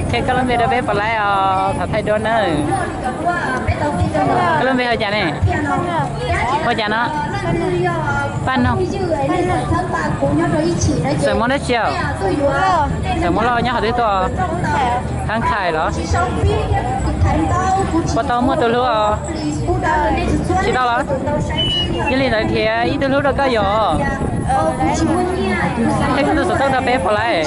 Koj lub npe rau peb pom laiv os, thov thaij duab nawb. Koj lub npe hu cas ne? Hu cas no? Paj Noog. Xeem Hmoob dab tsi os? Xeem Hmoob Lauj, nyob qhov twg tuaj? Thab Khais los? Puas tau muaj tus hlub os? Tsis tau los? Yog li ntawd nrhiav ib tug hlub rau koj yom. Koj tus xov tooj rau peb pom laiv.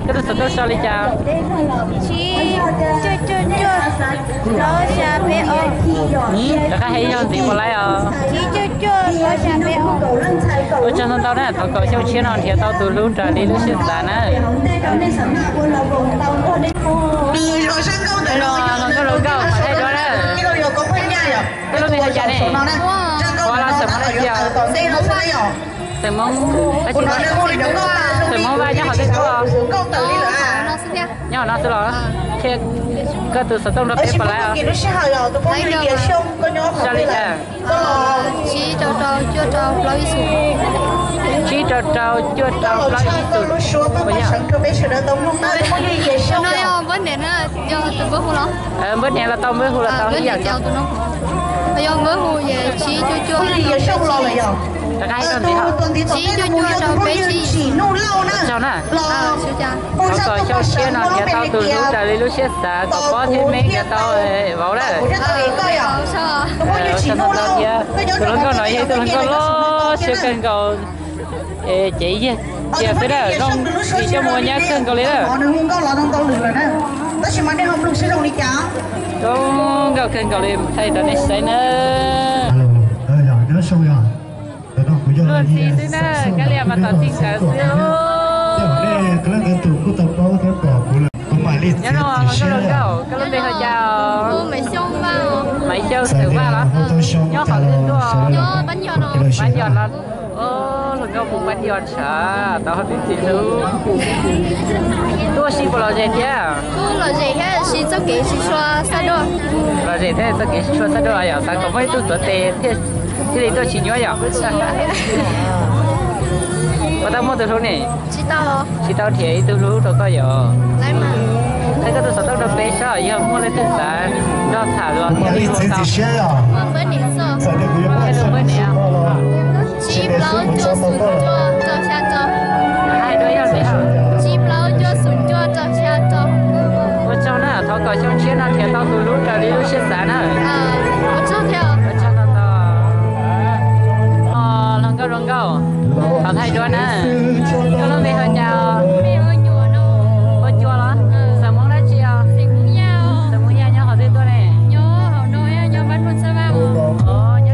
Koj tus xov tooj sau li cas? Rov qab hais ib zaug ntxiv pom laiv os. Ua tsaug ntau ntau na, thov kom xyoo tshiab no nrhiav tau tus hlub raws li lub siab xav na. Hluas nkauj hluas nkauj, thov thaij duab na. Koj lub npe hu cas ne? Ua los Xeem Hmoob dab tsi os? Xeem Hmoob, Xeem Hmoob Vaj nyob qhov twg tuaj? Nyob hauv no xwb los? Koj tus xov tooj rau peb pom laiv os. Sau li cas? Tsib rau rau cuaj rau plaub ib xum. Npawb niam los tau, npawb hu los tau ib yam. Rov qab hais ib zaug ntxiv. Ua tsaug na. Thov kom xyoo tshiab no nrhiav tau tus hlub raws li lub siab xav kom pob thiab me nrhiav tau vauv lawm. Ua tsaug ntau thiab. Tus hluas nkauj no yog ib tug hluas nkauj loj siab kawg nkaus. Ces yog tiag xwb na, zoo li coj mus ua nyab kawg nkaus li lawm. Zoo nkauj kawg nkaus li, thaij rau nej saib na. Luag ntxhi xwb na, kab liam mas tom txij nkawd xwb. Nyob zoo hluas nkauj, koj lub npe hu cas? Maiv Xyooj Xeem Vaj los? Nyob qhov twg tuaj? Pab Yos los? Hluas nkauj mus Pab Yos ntshav tau hauv tib txhij hlub. Tuaj ua si puas lom zem thiab? Lom zem thiab, txoj kev tsis tshua xab duaj yom, xav kom muaj ib tug tuav tes thiaj li tuaj tsis nyuaj yom. Puas tau muaj tus hlub ne? Tsis tau nrhiav ib tug hlub rau koj yom. Thaij koj tus xov tooj rau peb saib, yog muaj leej twg xav nrog tham los thiaj li hu tau. Tsib plaub cuaj xoom cuaj rau xya rau. Ua tsaug na, thov kom xyoo tshiab no nrhiav tau tus hlub raws li lub siab xav na. Ua tsaug thiab. Hluas nkauj hluas nkauj, thov thaij duab na. Koj lub npe hu cas? Hu Cua los? Xeem Hmoob dab tsi os? Xeem Hmoob Yaj, nyob qhov twg tuaj ne? Nyob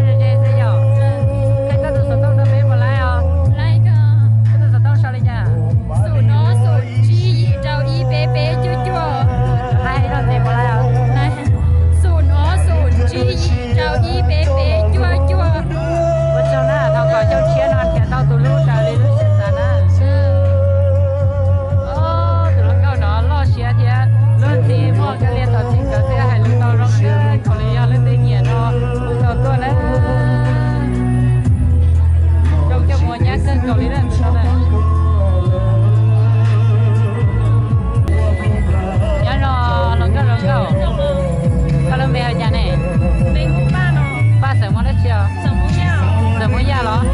ze ze xwb yom. Thaij koj tus xov tooj rau peb puas laib os? Koj tus xov tooj sau li cas? Xum no xum tsib yim rau ib peb peb cuaj cuaj. Laib ntxiv puas laib os? Xum no xum tsib yim rau ib peb peb cuaj cuaj. Ua tsaug na, thov kom xyoo tshiab no nrhiav tau tus hlub raws li lub siab xav na. Tus hluas nkauj no loj siab thiab, luag ntxhi muaj kab lias tom txij nkawd thiab, hais lus tau zoo kawg nkaus li, yog leej twg nyiam no hu tau tuaj na. Zoo coj mus ua nyab kawg nkaus li na tus no na. Nyob zoo hluas nkauj hluas nkauj, koj lub npe hu cas ne? Paj, xeem Hmoob dab tsi os? Xeem Hmoob Yaj los?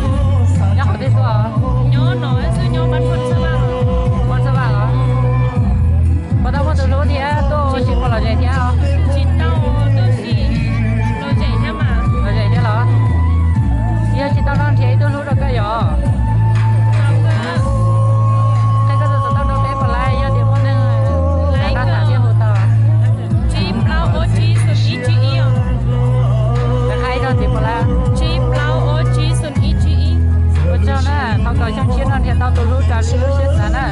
Nyob qhov twg tuaj? Paj Txhawb Vaj los? Puas tau muaj tus hlub thiab tuaj ua si puas lom zem thiab os? Lom zem thiab los? Yog tsis tau no nrhiav ib tug hlub rau koj yom. Thaij koj tus xov tooj rau peb puas laib, yog tias muaj neeg xav tham thiaj hu tau. Thaij ib zaug ntxiv puas laib? Ua tsaug na, thov kom xyoo tshiab no nrhiav tau tus hlub raws li lub siab xav na.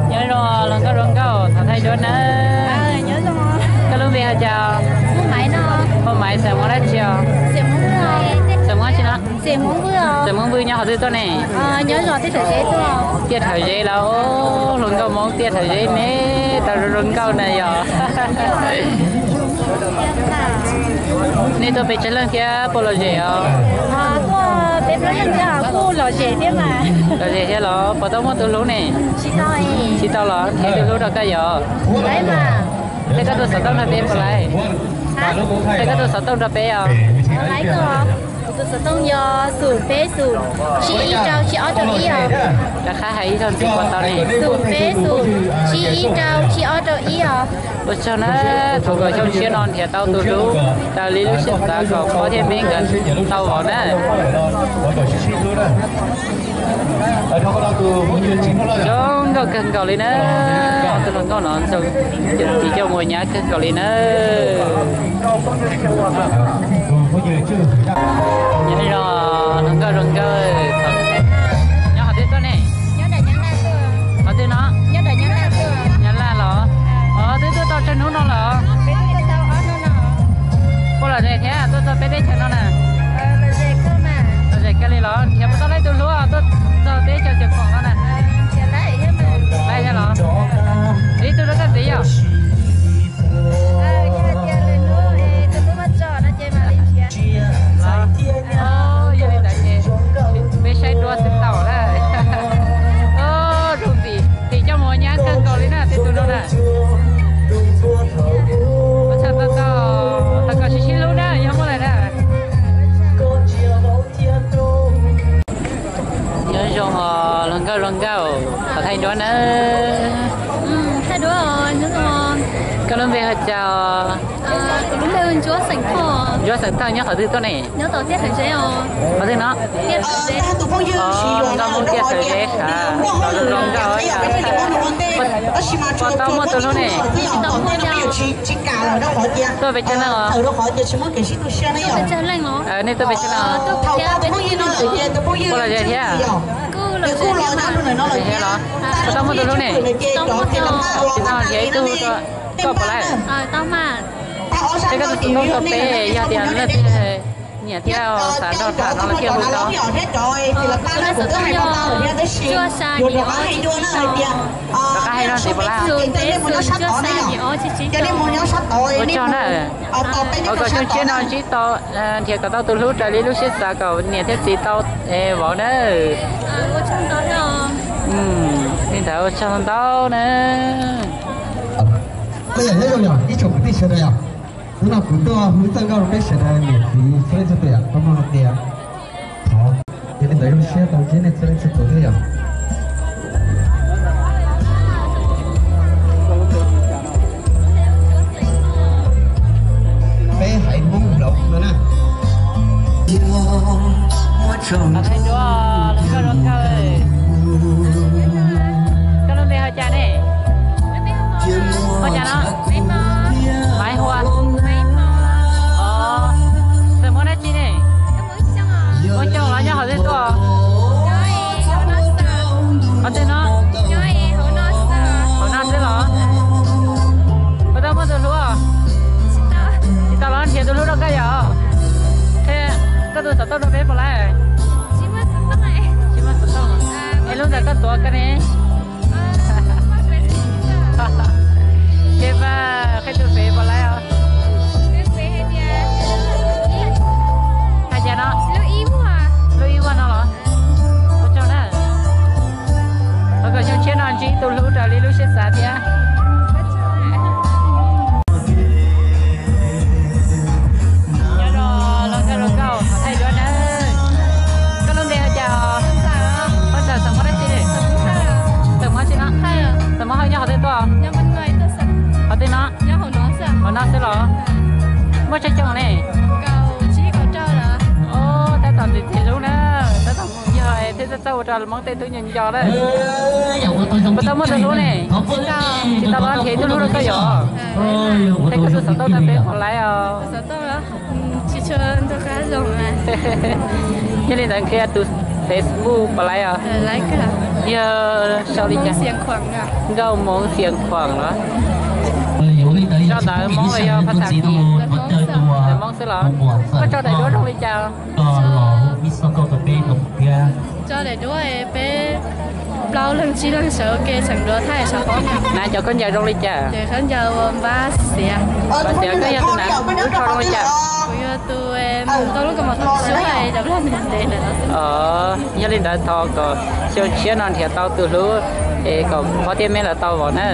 Nyob zoo hluas nkauj hluas nkauj, thov thaij duab na. Koj lub npe hu cas? Hu Maiv, xeem Hmoob dab tsi os? Xeem Hmoob dab tsi no? Xeem Hmoob Vwj, nyob qhov twg tuaj ne? Tiaj Rhawv Zeb los? Hluas nkauj Hmoob Tiaj Rhawv Zeb ne, tau zoo zoo nkauj na yom. Nej tuaj pes tsawg leej thiab puas lom zem os? Tuaj peb plaub leej thiab kuj lom zem thiab mas. Lom zem thiab los puas tau muaj tus hlub ne? Tsis tau los nrhiav tus hlub rau koj yom? Thiab koj tus xov tooj nrog peb puas laiv? Thiab koj tus xov tooj nrog peb os? Kuv tus xov tooj yog xum peb xum tsib ib rau tsib ob rau ib os. Rov qab hais ib zaug ntxiv puas tau ne? Xum peb xum tsib ib rau tsib ob rau ib os. Ua tsaug na, thov kom xyoo tshiab no nrhiav tau tus hlub raws li lub siab xav kom pog thiab peb nkawd tau vauv na. Zoo nkauj kawg nkaus li na, tus hluas nkauj no zoo, tim coj mus nyab kawg nkaus li na. Nyob zoo hluas nkauj zoo nkauj, nyob qhov twg tuaj ne? Qhov twg no? Nyab Laj los? Os, twb tuaj tau tsawg hnub no lawm? Puas lom zem thiab tuaj txog peb teb chaws no na? Lom zem kawg li los nrhiav puas tau leej tus hlub tuaj txog teb chaws Xeev Khuam no na? Laij thiab los? Ib tug rau koj ntxiv yom? Yog li ntawd ces peb saib duab xwb tau na. Zoo tim, tim coj mus nyab kawg nkaus li na, tej tus no na. Ua tsaug, thov kom sib sib hlub na, yog muaj lawm na. Nyob zoo os hluas nkauj zoo nkauj, thov thaij duab nawb. Koj lub npe hu cas? Kuv lub npe hu Ntsuab Xeem Thoj. Ntsuab Xeem Thoj nyob qhov twg tuaj ne? Qhov twg no? Nkauj Hmoob Tiaj Sawv Zeb, zoo nkauj. Puas tau muaj tus hlub ne? Tuaj pes tsawg leej os? Nej tuaj pes tsawg leej? Puas lom zem thiab? Los? Puas tau muaj tus hlub ne? Tsis tau, nrhiav ib tug rau koj puas laiv? Thiab koj tus xov tooj rau peb, yog tias leej twg nyiam thiab xav nrog tham no los thiaj hu tau. Rov qab hais rau ntxiv puas laiv? Ua tsaug na. Thov kom xyoo tshiab no ntsib tau, nrhiav kom tau tus hlub raws li lub siab xav kom niam thiab txiv tau vauv nawb. Li ntawd ua tsaug ntau na. Ib tsoom kwv tij sawv daws, hnub no kuv tuaj hu txoj nkauj rau peb sawv daws niam txiv txhua leej txhua tus, kuv muaj hais tias thov, yog li ntawd zoo siab tau ntsib nej txhua leej txhua tus thiab yom. Peb haiv Hmoob Nplog no na. Koj lub npe hu cas ne? Hu cas no? Maiv Hua. Txawm Hmoob dab tsi ne? Hmoob Xyooj los nyob qhov twg tuaj? Qhov twg no? Hauv no xwb los? Puas tau muaj tus hlub? Tsis tau los nrhiav tus hlub rau koj yom? Thiab koj tus xov tooj rau peb puas laiv? Tsis muaj xov tooj. Es lub ntawm koj tuav koj ne? Ces mas qhia tus fev puas laiv os? Hais tias no, lub ib vuag no los? Ua tsaug na. Thov kom xyoo tshiab no ntsib tus hlub raws li lub siab xav thiab. Nyob zoo hluas nkauj hluas nkauj, thov thaij duab nawb. Koj lub npe hu cas? Hu Xeem Thoj. Xeem Thoj dab tsi? Xeem Thoj tsis no. Xeem Thoj nyob qhov twg tuaj? Qhov twg no? Hauv no xwb los? Muaj tsawg xyoo ne? Tab tom ntxim ntxim hlub na, tab tom mus yog thiab txawj txawj ua rau Hmoob tej tub nco nco na. Puas tau muaj tus hlub ne? Tsis tau los nrhiav ib tug hlub rau koj yom? Thiab koj tus xov tooj rau peb puas laiv os? Yog li ntawd qhia tus Facebook puas laiv os? Yog sau li cas? Nkauj Hmoob Xiav Khuam los? Sau ntawv Hmoob los yog phas xas Hmoob? Ntawv Hmoob xwb los? Koj tso daim duab zoo li cas? Daim duab peb plaub leeg tsib leeg sawv ua ke tseem duav thaij saum qhov na. Cov khaub ncaws zoo li cas? Khaub ncaws ua npab xiav. Npab xiav. Koj yog tus nav, lub tsho zoo li cas? Kuv yog tus mus tau lub kaus mom thaum xyoo ntev ntev ntawd. Yog li ntawd thov kom xyoo tshiab no nrhiav tau tus hlub es kom pog thiab me los tau vom na.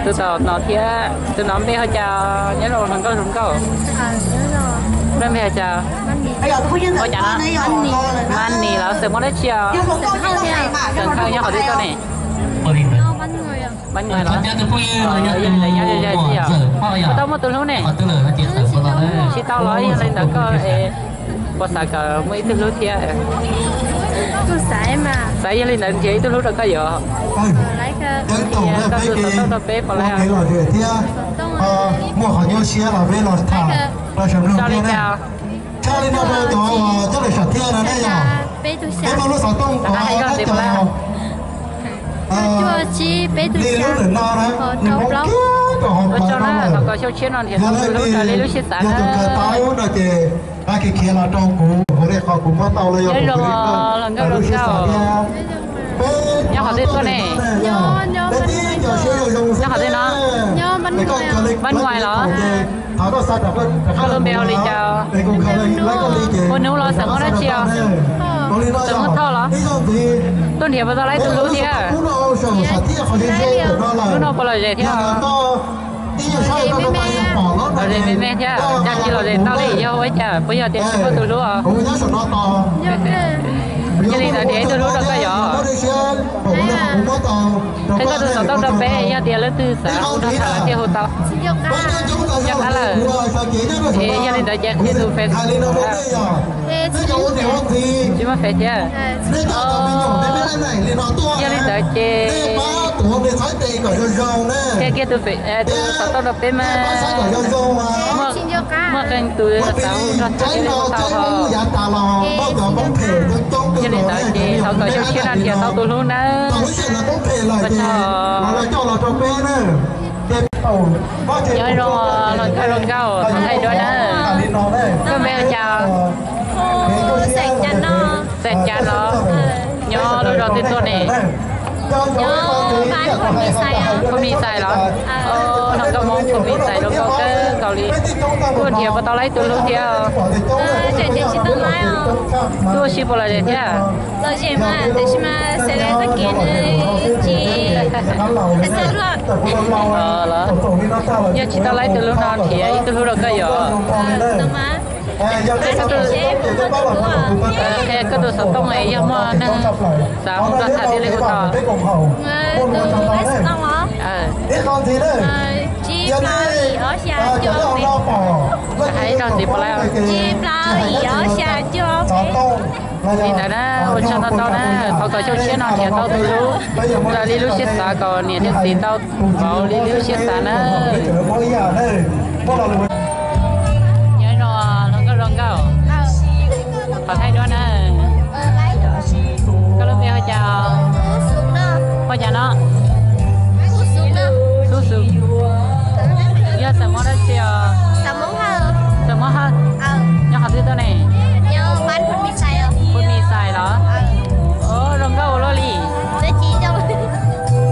Tus tau no thiab, tus no npe hu cas? Nyob zoo hluas nkauj, hluas nkauj. Npe hu cas? Hu cas no? Mab Nis los xeem muaj dab tsi os? Xeem Hawj. Nyob qhov twg tuaj ne? Mab Nis los? Yog li ntawd yog, yog, yog, yog, yog, puas tau muaj tus hlub ne? Tsis tau los? Yog li ntawd koj puas xav kom muaj ib tug hlub thiab? Xav. Yog li ntawd nrhiav ib tug hlub rau koj yuav. Koj tus xov tooj rau peb puas laib? Muaj qhov nyuaj siab los peb los tham rau saum no thiab na. Tshaj li no rau cov uas coj lawm sam thiaj no ne yog, peb muaj lub xov tooj tod na, cov li lub ntawm no na, nws poob kiag rau hauv plawv no lawm. Yog leej twg yog tus kawm tau no ces hais khiav khiav los rau kuv, kuv li qhov kuv muab tau los yog kuv li qhov lub siab xav thiab. Peb nyob qhov twg tuaj ne? Peb tib cov siab zoo zoo xwb. Nyob qhov twg no? Npab Nuais los? Thov koj xa rov qab, koj lub npe hu li cas? Ua Hnub los xeem muaj dab tsi os? Xeem muaj Thoj los? Tuaj nrhiav puas tau laib tus hlub thiab? Hnub no puas lom zem thiab? Lom zem me me thiab, cas tsis lom zem ntau li, yog ua cas, puas yog tias tsis muaj tus hlub os? Yog li ntawd nrhiav ib tug hlub rau koj yom. Qhia koj tus xov tooj rau peb, yog tias leej twg xav hu rau tham lawm thiaj hu tau. Nco qab lawm. Es yog li ntawd ces qhia tus Facebook. Tsis muaj Facebook thiab. Yog li ntawd ces qhia kiag tus, tus xov tooj rau peb mas. Muaj qee tus xav hu rau tham thiaj li hu tau. Yog li ntawd ces thov kom xyoo tshiab no nrhiav tau tus hlub nawb. Ua tsaug. Nyob zoo hluas nkauj hluas nkauj, thov thaij duab nawb. Koj npe hu cas? Xeem Cas los? Nyob lub zos twg tuaj ne? Phoo Mis Xais los? Hluas nkauj Hmoob Phoo Mis Xais zoo nkauj kawg nkaus li. Tuaj nrhiav puas tau laib tus hlub thiab? Tuaj ua si puas lom zem thiab? Los, yog tsis tau laib tus hlub no nrhiav ib tug hlub rau koj yom. Qhia koj tus xov tooj es yog muaj neeg xav hu rau tham thiaj li hu tau. Hais ib zaug ntxiv puas laib? Li ntawd na, ua tsaug ntau ntau na, thov kom xyoo tshiab no nrhiav tau tus hlub raws li lub siab xav, kom niam thiab txiv tau vauv li lub siab xav na. Nyob zoo hluas nkauj hluas nkauj, thov thaij duab na. Koj lub npe hu cas? Hu cas no? Xub Xus. Yog xeem Hmoob dab tsi os? Xeem Hmoob Hawj. Nyob qhov twg tuaj ne? Phoo Mis Xais los? Zoo nkauj ua luaj li.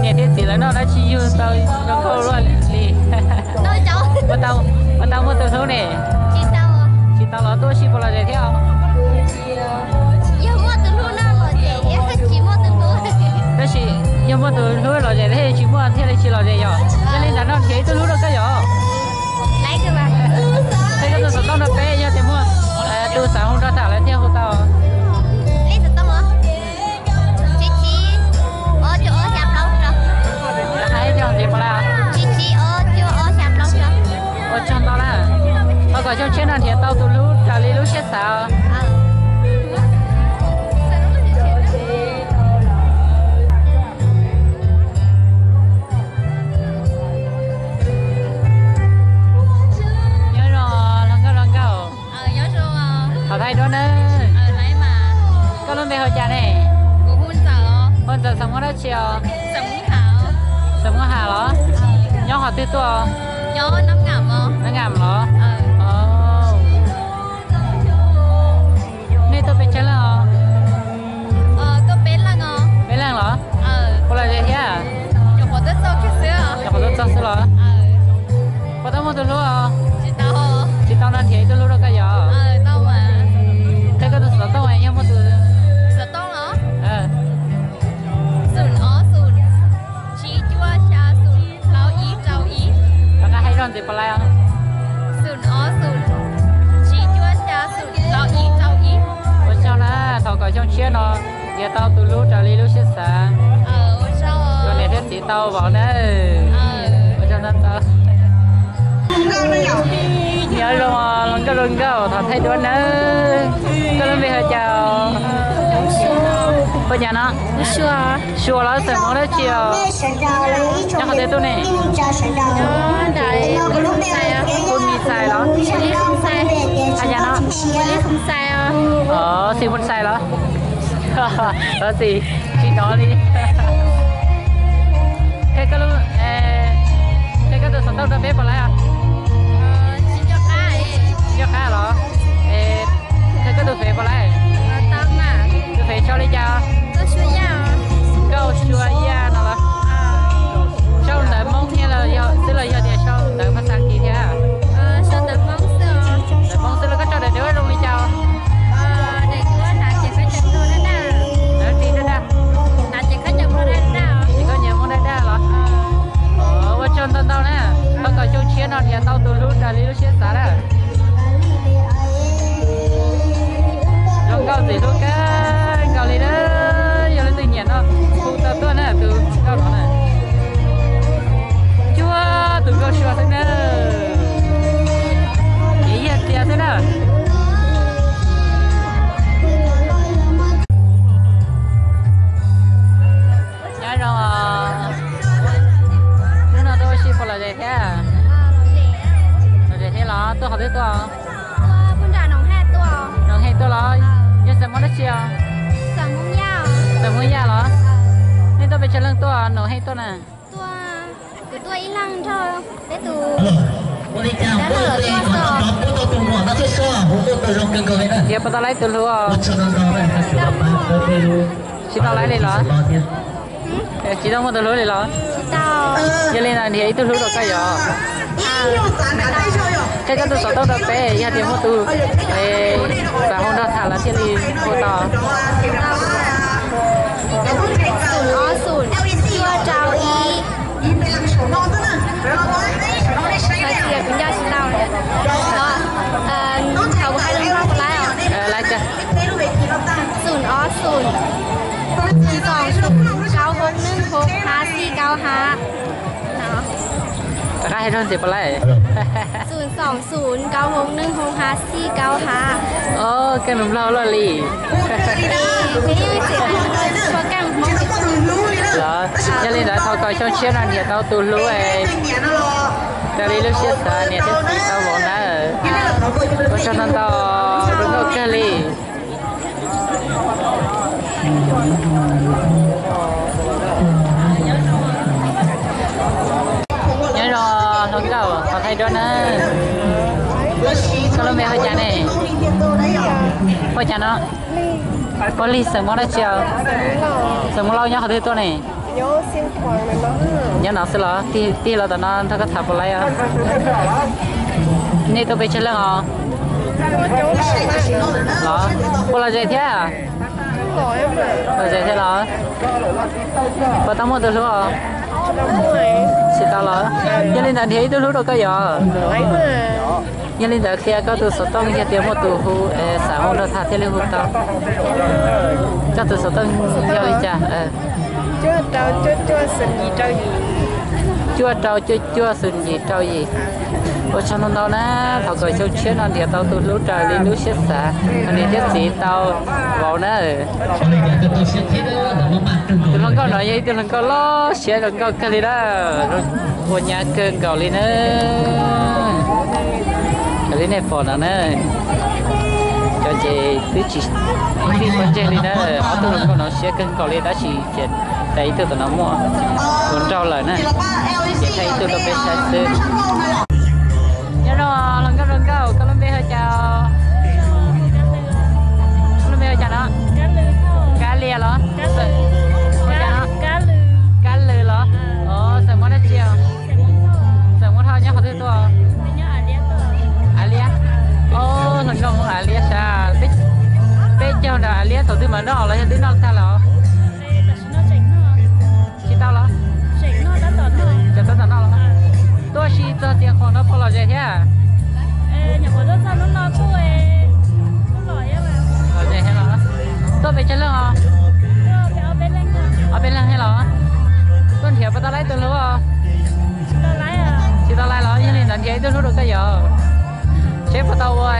Niam thiab txiv lawv noj dab tsi yug tau zoo nkauj ua luaj li? Puas tau muaj tus hlub ne? Tsis tau los, tuaj ua si puas lom zem thiab? Tab sis yog muaj tus hlub lom zem thiab, tsis muaj thiaj li tsis lom zem yom. Yog li ntawd no nrhiav ib tug hlub rau koj yom. Qhia koj tus xov tooj rau peb, yog tias muaj tus xav hu rau tham lawm thiaj hu tau. Hais ib zaug ntxiv puas laib? Ua tsaug ntau na. Thov kom xyoo tshiab no nrhiav tau tus hlub raws li lub siab xav. Nyob zoo hluas nkauj hluas nkauj, thov thaij duab nawb. Koj lub npe hu cas ne? Hu Ntxawm, xeem Hmoob dab tsi os? Xeem Hmoob Ham los? Nyob qhov twg tuaj? Nab Ngam los? Nej tuaj pes tsawg leej os? Ntxiv puas laib os? Xoom ob xoom tsib cuaj xya xoom rau ib rau ib. Ua tsaug na, thov kom xyoo tshiab no nrhiav tau tus hlub raws li lub siab xav. Ua tsaug. Kom niam thiab txiv tau vauv na. Ua tsaug ntau ntau. Nyob zoo hluas nkauj hluas nkauj, thov thaij duab nawb. Koj lub npe hu cas? Hu cas no? Sua los xeem Hmoob dab tsi os? Nyob qhov twg tuaj ne? Phoo Xais los? Hais cas no? Xeem Phoo Xais los? Los tsis, tsis hnov li. Qhia koj lub, qhia koj tus xov tooj rau peb puas laib os? Tsis nco qab los? Qhia koj tus fev puas laib? Tus fev sau li cas? Nkauj Sua Yaj no los? Sau ntawv Hmoob thiab los yog xwb los yog tias sau ntawv phas xas As kiv thiab? Ntawv Hmoob xwb los koj tso daim duab zoo li cas? Daim duab daj daj. Ces koj nyiam Hmoob daj daj los? Ua tsaug ntau ntau na, thov kom xyoo tshiab no nrhiav tau tus hlub raws li lub siab xav na. Zoo nkauj ntxim hlub kawg nkaus li na, yog leej twg nyiam no hu tau tuaj na tus nkauj no na. Cuag tus nkauj Sua xwb na. Kev yag txias xwb na. Nyob zoo os. Hnub no tuaj ua si puas lom zem thiab? Lom zem thiab los? Tuaj qhov twg tuaj? Noom Hej tuaj los? Yog xeem Hmoob dab tsi os? Xeem Hmoob Yaj los? Nej tuaj pes tsawg leej tuaj Noom Hej tuaj na? Nrhiav puas tau laib tus hlub? Tsis tau laib li los? Tsis tau muaj tus hlub li los? Yog li ntawd nrhiav ib tug hlub rau koj yom. Qhia koj tus xov tooj rau peb, yog tias muaj tus xav hu nrog tham los thiaj li hu tau. Xoom ob xoom cuaj rau ib. Kuv nco tsis tau. Thaum kuv hais lus Nplog puas laib os? Laib tiag. Xoom ob xoom, xoom xoom, nkauj hmoob nwj hmoob hab xij nkauj hab. Rov qab hais rau ntxiv puas laib? Xoom xoom xoom, nkauj hmoob nwj hmoob hab xij nkauj hab. Koj lus Nplog luaj li. Los, yog li ntawd thov kom xyoo tshiab no nrhiav tau tus hlub raws li lub siab xav, niam thiab txiv tau vauv nawb. Ua tsaug ntau ntau, zoo nkauj kawg li. Nyob zoo hluas nkauj, thov thaij duab nawb. Koj lub npe hu cas ne? Hu cas no? Pog Lig, xeem Hmoob dab tsi os? Xeem Hmoob Lauj, nyob qhov twg tuaj ne? Nyob no xwb los? Tig los tom no nrog koj tham puas laib os? Nej tuaj pes tsawg leej os? Los, puas lom zem thiab? Lom zem thiab los? Puas tau muaj tus hlub os? Tsis tau los? Yog li ntawd nrhiav ib tug hlub rau koj yom. Yog li ntawd qhia koj tus xov tooj, yog tias muaj tus hu, xav hu nrog tham thiaj li hu tau. Koj tus xov tooj yog li cas? Cuaj rau cuaj cuaj xoom yim rau yim. Cuaj rau cuaj cuaj xoom yim rau yim. Ua tsaug ntau ntau na, thov kom xyoo tshiab no nrhiav tau tus hlub raws li lub siab xav, niam thiab txiv tau vauv na. Tus hluas nkauj no yog ib tug hluas nkauj loj siab zoo nkauj kawg li na, ua nyab kawg nkaus li na. Raws li nej pom no na, cov ces twb tsis txij txog ntseg li na, ob tug hluas nkauj no siab kawg nkaus li tab sis ces ib tug tom no muaj tus nraug lawm na, ces thaij ib tug rau peb saib xwb. Nyob zoo hluas nkauj, hluas nkauj, koj lub npe hu cas? Koj lub npe hu cas no? Kab Lia los? Hu cas no? Kab Lws los? Xeem Muas dab tsi os? Xeem Muas Thoj, nyob qhov twg tuaj? Av Liab. Hluas nkauj Hmoob Av Liab sas. Peb caug nram Av Liab thaum twg mam noj los yog twb noj tag lawm? Tsis tau los? Tab tom noj los? Tuaj si txog Tiav Qhuas no Tau ua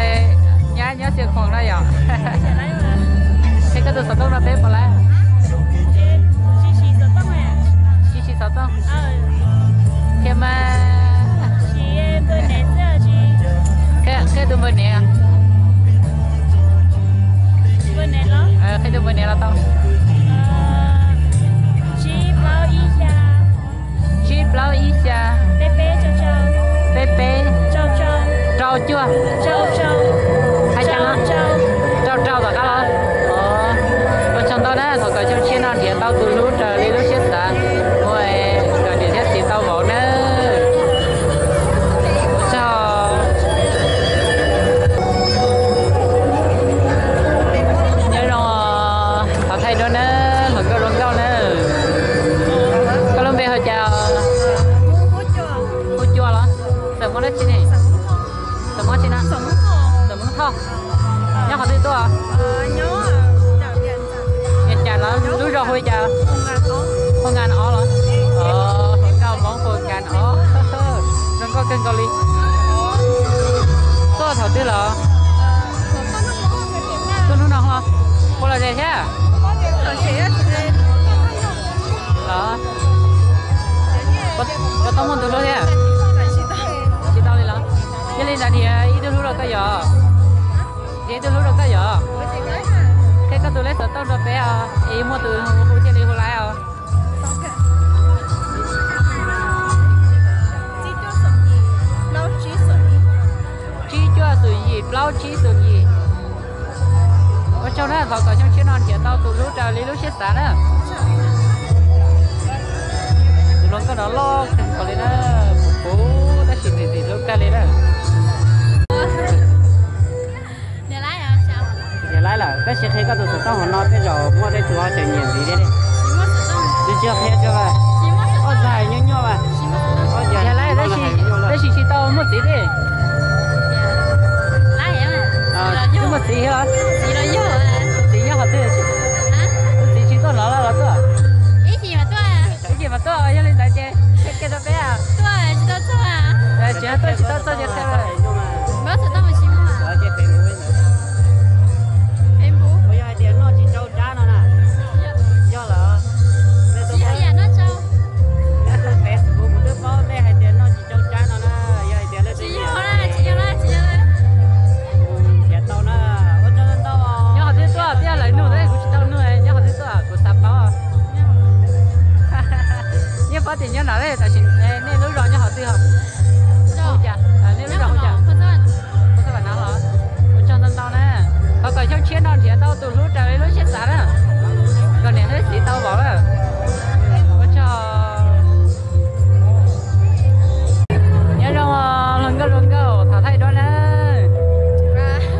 nyab nyob Xia Khoom no yom. Qhia koj tus xov tooj rau peb puas laib? Siv siv xov tooj. Qhia mas. Qhia tus npawg niam. Qhia tus npawg niam los tau. Tsib plaub ib xya, peb peb, rau cuaj, rau rau tom qab los. Ua tsaug ntau na, thov kom xyoo tshiab no nrhiav tau tus hlub raws li lub siab xav, ua kom niam thiab txiv tau vauv nawb. Ua tsaug. Nyob zoo, thov thaij duab nawb, hluas nkauj zoo nkauj nawb. Koj lub npe hu cas? Hu Cua los? Xeem Muas dab tsi ne? Xeem Muas tsi na? Xeem Muas Thoj. Nyob qhov twg tuaj? Niam cas los lub zos hu li cas? Hu Nkas Ob los? Nkauj Hmoob hu Nkas Ob. Zoo nkauj kawg nkaus li. Tuaj thaum twg los? Tuaj hnub no los? Puas lom zem thiab? Los? Puas tau muaj tus hlub thiab? Tsis tau li los? Yog li ntawd nrhiav ib tug hlub rau koj yom? Nrhiav ib tug hlub rau koj yom? Qhia koj tus lej xov tooj rau peb os, es muaj tus hu thiaj li hu laib os. Tsib cuaj xoom yim plaub tsib xoom yim. Ua tsaug na, thov kom xyoo tshiab no nrhiav tau tus hlub raws li lub siab xav na. Tus hluas nkauj no loj kawg nkaus li na, puv puv tab sis ntxim ntxim hlub kawg li na. Niam laib lawm, tab sis qhia koj tus xov tooj hauv no tej zaum muaj tej tus ho tseem nyiam ntxiv thiab li. Tsis tsis qhia rau, oj ntxhais nyuaj nyuaj mas. Niam laib tab sis tsis tau muaj txiv li. Twb muaj txiv thiab los? Txiv nyob qhov twg? Tus txiv tsis tuaj no los los tuaj? Ib chim mas tuaj, yog li ntawd ces qhia kiag rau peb. Tsis tuaj txog ces qhia. Yog hais tias noj tsis tsau tsab no na, yog lawm. Tsis yog yam noj tsau. Tus Facebook kuv twb paub nej hais tias noj tsis tsau tsab no na, yog hais tias tsis yog na, tsis yog na, tsis yog na. Nrhiav tau na, ua tsaug ntau. Nyob qhov twg tuaj, twb yog lawv nug tab kuv tsis tau nug, nyob qhov twg tuaj kuv xav paub. Yeej paub tias nyob no, tam sis nej lub zos nyob qhov twg os? Nej lub zos hu cas? Ua tsaug ntau ntau na. Thov kom xyoo tshiab no nrhiav tau tus hlub raws li lub siab xav na, kom niam thiab txiv tau vauv na. Ua tsaug. Nyob zoo, hluas nkauj hluas nkauj, thov thaij duab na.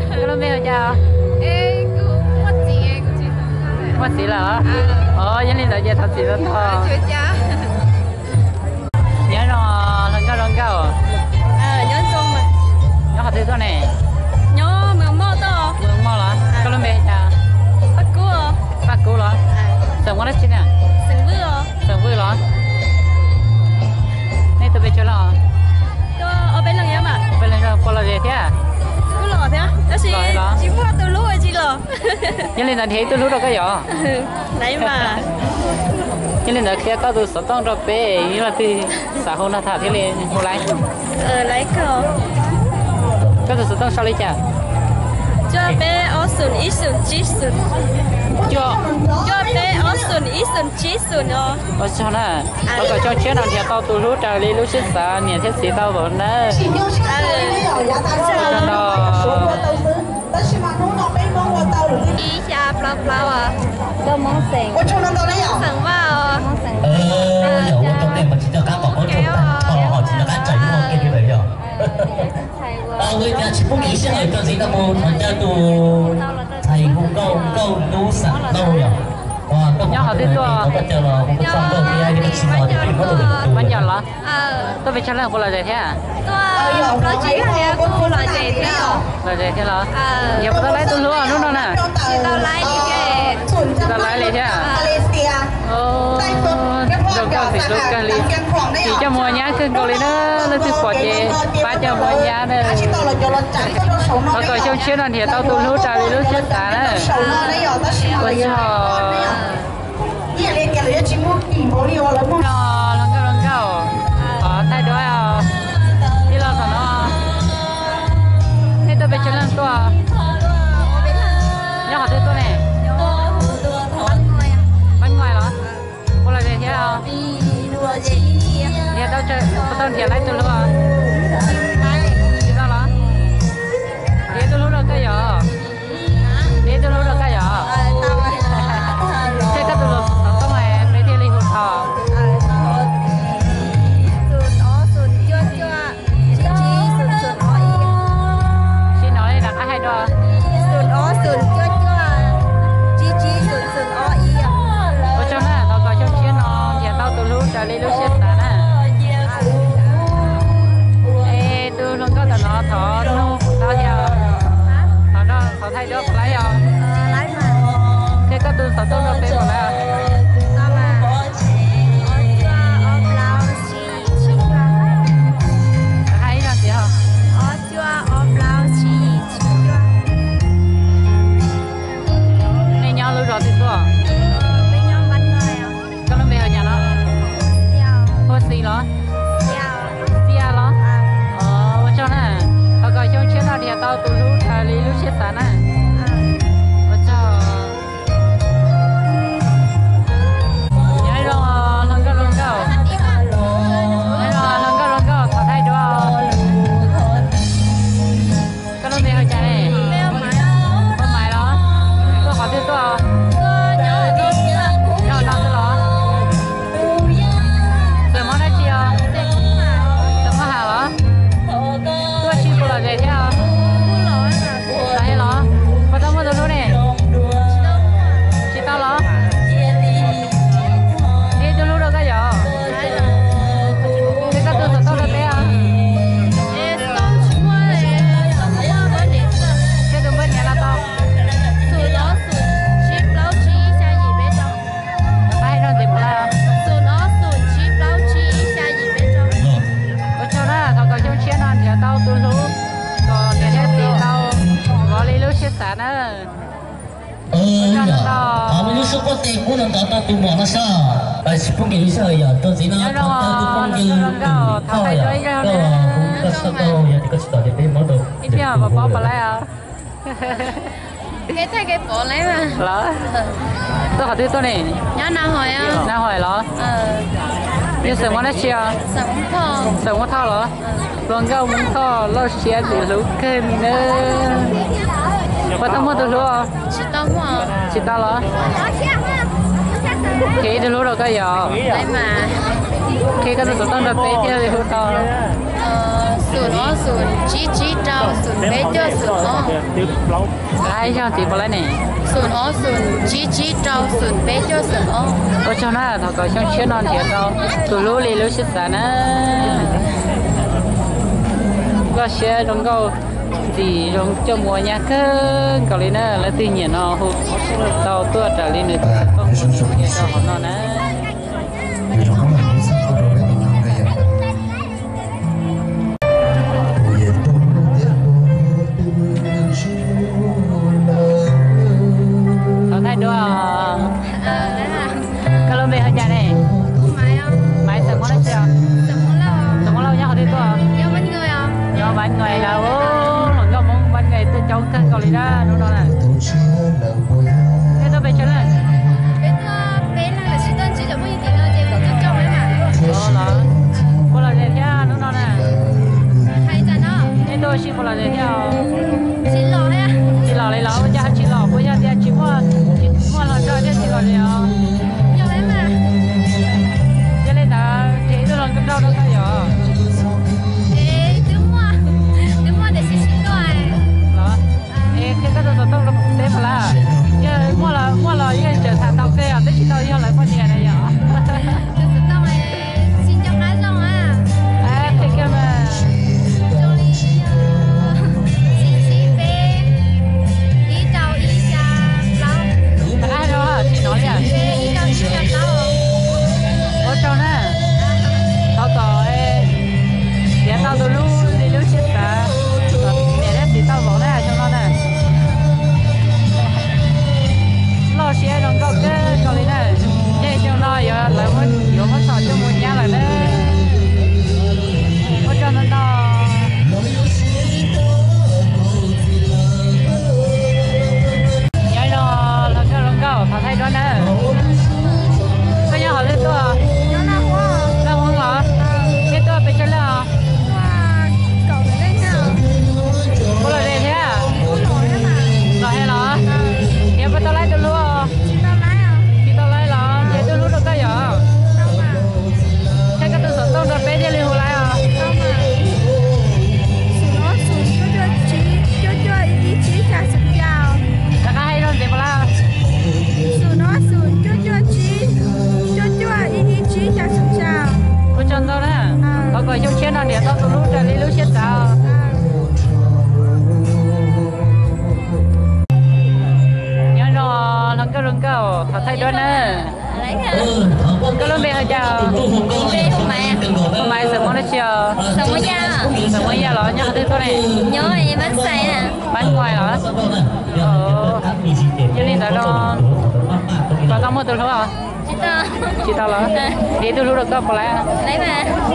Koj lub npe hu cas? Muaj txiv lawm? Os, yog li ntawd ces thov txim tau tog. Nyob zoo, hluas nkauj hluas nkauj. Nyob qhov twg tuaj ne? Nyob Moos Moj los? Koj lub npe hu cas? Paj Kub los? Xeem Muas dab tsi na? Xeem Vwj los? Nej tuaj pes tsawg leej? Peb leeg. Puas lom zem thiab? Kuj lom thiab, tab sis tsis muaj tus hlub ua tsi los. Yog li ntawd nrhiav ib tug hlub rau koj yom? Yog li ntawd qhia koj tus xov tooj rau peb, yog leej twg xav hu no tham thiaj li hu laib. Koj tus xov tooj sau li cas? Cuaj peb ob xoom ib xoom tsib xoom. Cuaj peb ob xoom ib xoom tsib xoom os. Ua tsaug na, thov kom xyoo tshiab no nrhiav tau tus hlub raws li lub siab xav, niam thiab txiv tau vauv nawb. Ib xya plaub plaub. Koj Hmoob xeem, Hmoob xeem Vaj os. Hmoob xeem Vaj. Tsis nco qab tso muaj kiag li lawm yog. Tsis pub kev siab lawm, cov txiv tau mus thov caw tus ntxhais hu Nkauj, Nkauj Lub xeem Lauj yom. Nyob qhov twg tuaj? Tuaj pes tsawg leej, puas lom zem thiab? Lom zem thiab los? Yog puas tau laib tus hlub hnub no na? Tsis tau laib li thiab. Zoo nkauj ntxim hlub kawg li. Tim coj mus ua nyab kawg nkaus li na, leej twg pom ces pab coj mus ua nyab na. Thov kom xyoo tshiab no nrhiav tau tus hlub raws li lub siab xav na. Ua tsaug. Hluas nkauj, hluas nkauj, thov thaij duab. Tij laug tom no, nej tuaj pes tsawg leej tuaj? Nyob qhov twg tuaj ne? Pab Nkuais los? Puas lom zem thiab? Nrhiav tau, puas tau nrhiav laib tus hlub? Tsis tau los? Nrhiav tus hlub rau koj yom? Nrhiav tus hlub rau koj yom? Thiab koj tus hlub xov tooj peb thiaj li hu tau. Sim no li rov qab hais dua. Ua tsaug na, thov kom xyoo tshiab no nrhiav tau tus hlub raws li lub siab xav na. Es tus hluas nkauj tom no thov nug tau thiab, thov thaij duab puas laib os. Thiab koj tus xov tooj rau peb puas laib os? Hais ib zag ntxiv os. Nej nyob lub zos twg tuaj? Koj lub npe hu cas no? Hu Xis los? Xia los? Ua tsaug na, thov kom xyoo tshiab no nrhiav tau tus hlub raws li lub siab xav na. Ua tsaug. Nyob zoo hluas nkauj hluas nkauj. Nyob zoo hluas nkauj hluas nkauj, thov thaij duab. Koj lub npe hu cas ne? Hu Maiv los? Tuaj qhov twg tuaj? Nyob no xwb los? Xeem Hmoob dab tsi os? Xeem Hmoob Ham los? Tuaj sib puas lom zem thiab os? Los los? Puas tau muaj tus hlub ne? Tsis tau los? Nrhiav tus hlub rau koj yom? Nrhiav koj tus xov tooj rau peb os. Koj tus npawb niam los tau. Pab hais rau ntxiv puas laib os? Ua tsaug na, thov kom xyoo tshiab no nrhiav tau tus hlub kom niam thiab txiv tau raws li lub siab xav na. Thov lub suab pob tw kub no ntov tau tus muam no soj. Tsis phooj ywg sij hawm yog tuaj ntxiv no, thov tau tus phooj ywg tus thoj yog koj hu koj soj tau, yog tias koj tsis tau ces peb muab tau. Ib pliag pov pov lawm. Los, tuaj qhov twg tuaj ne? Nyob Na Hais los? Yog xeem Hmoob dab tsi os? Xeem Hmoob Thoj los? Hluas nkauj Hmoob Thoj loj siab ntxim hlub kawg li na. Puas tau muaj tus hlub? Tsis tau los? Qhia ib tug hlub rau koj yom? Qhia koj tus xov tooj rau peb thiaj li hu tau. Xoom ob xoom tsib tsib rau xoom peb cuaj xoom ob. Hais ib zaug ntxiv puas laib ne? Xoom ob xoom tsib tsib rau xoom peb cuaj xoom ob. Ua tsaug na, thov kom xyoo tshiab no nrhiav tau tus hlub li lub siab xav na. Loj siab zoo nkauj ntxim zoo coj mus ua nyab kawg nkaus li na. Leej twg nyiam no hu tau tuaj raws li nws tus xov tooj rau hauv no na. Thov thaij duab. Koj lub npe hu cas ne? Maiv, xeem Hmoob dab tsi os? Xeem Hmoob Lauj, nyob qhov twg tuaj? Nyob Vaj Nkuais os. Hluas nkauj Hmoob Vaj Nkuais tuaj coob kawg nkaus li na hnub no na. Nej tuaj pes tsawg leej? Puas lom zem thiab hnub no na? Nej tuaj ua si puas lom zem thiab? Tsis lom li los ua cas tsis lom, puas yog tias tsis muaj, tsis muaj hluas nraug thiaj tsis lom zem os? Yog li ntawd ces ib tug hluas nraug rau koj yom? Twb muaj, twb muaj tiam sis tsis tuaj. Los, es qhia koj tus xov tooj rau peb puas laib? Yog muaj los, muaj los yeej tseem tham tau kawg os, twb tsis tau yog lawv poj niam na yom? Tus xov tooj sib nco qab zoo a. Qhia kiag mas. Nrhiav tau tus hlub raws li lub siab xav. Nyob zoo hluas nkauj hluas nkauj, thov thaij duab na. Koj lub npe hu cas? Hu Maiv, xeem Hmoob dab tsi os? Xeem Muas Yaj los nyob qhov twg tuaj ne? Mab Muas los? Yog li ntawd no, koj tau muaj tus hlub os? Tsis tau los? Nrhiav tus hlub rau koj puas laib?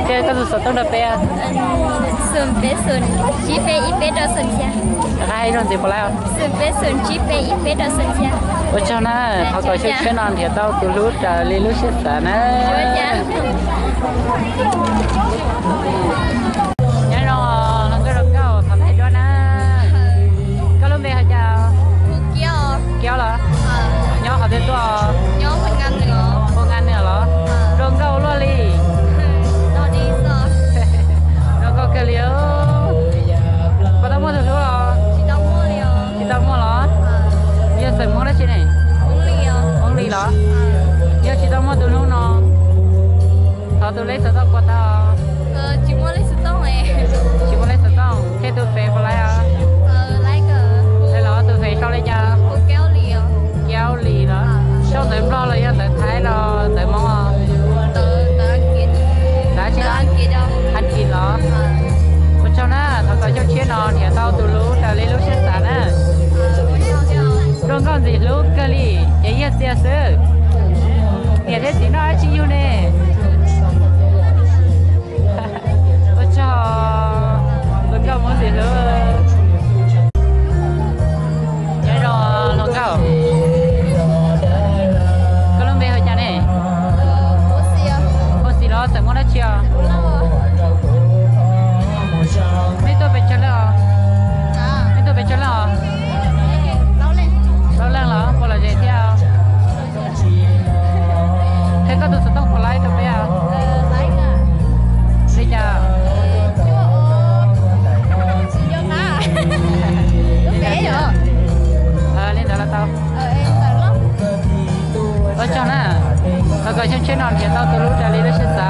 Ces koj tus xov tooj rau peb. Qhia ib zaug ntxiv puas laib os? Ua tsaug na, thov kom xyoo tshiab no nrhiav tau tus hlub raws li lub siab xav na. Nyob zoo hluas nkauj hluas nkauj, thov thaij duab na. Koj lub npe hu cas? Kiab los? Nyob qhov twg tuaj? Hu Nga Nws los? Zoo nkauj luaj li. Zoo nkauj kawg li. Koj tau muaj tus hlub los? Tsis tau muaj los? Yog xeem Hmoob dab tsi ne? Hmoob Lis los? Yog tsis tau muaj tus hlub no, thov tus lej xov tooj puas tau? Tsis muaj lej xov tooj. Qhia tus fev puas laib os? Los tus fev sau li cas? Kiab Lis los? Sau ntawv Nplog los yog ntawv Thaib los ntawv Hmoob os? Ntawv Askiv los? Ua tsaug na, thov kom xyoo tshiab no nrhiav tau tus hlub raws li lub siab xav na. Zoo nkauj ntxim hlub kawg li, ces yog txias xwb. Niam thiab txiv noj dab tsi yug ne? Ua tsaug, tus nkauj Hmoob ntxim hlub. Nyob zoo hluas nkauj, koj lub npe hu cas ne? Hu Xis los, xeem Hmoob dab tsi os? Nej tuaj pes tsawg leej os? Nej tuaj pes tsawg leej os? Plaub leeg los puas lom zem thiab? Qhia koj tus xov tooj puas laib rau peb os? Li cas? Li ntawd los tau. Ua tsaug na, thov kom xyoo tshiab no nrhiav tau tus hlub raws li lub siab xav.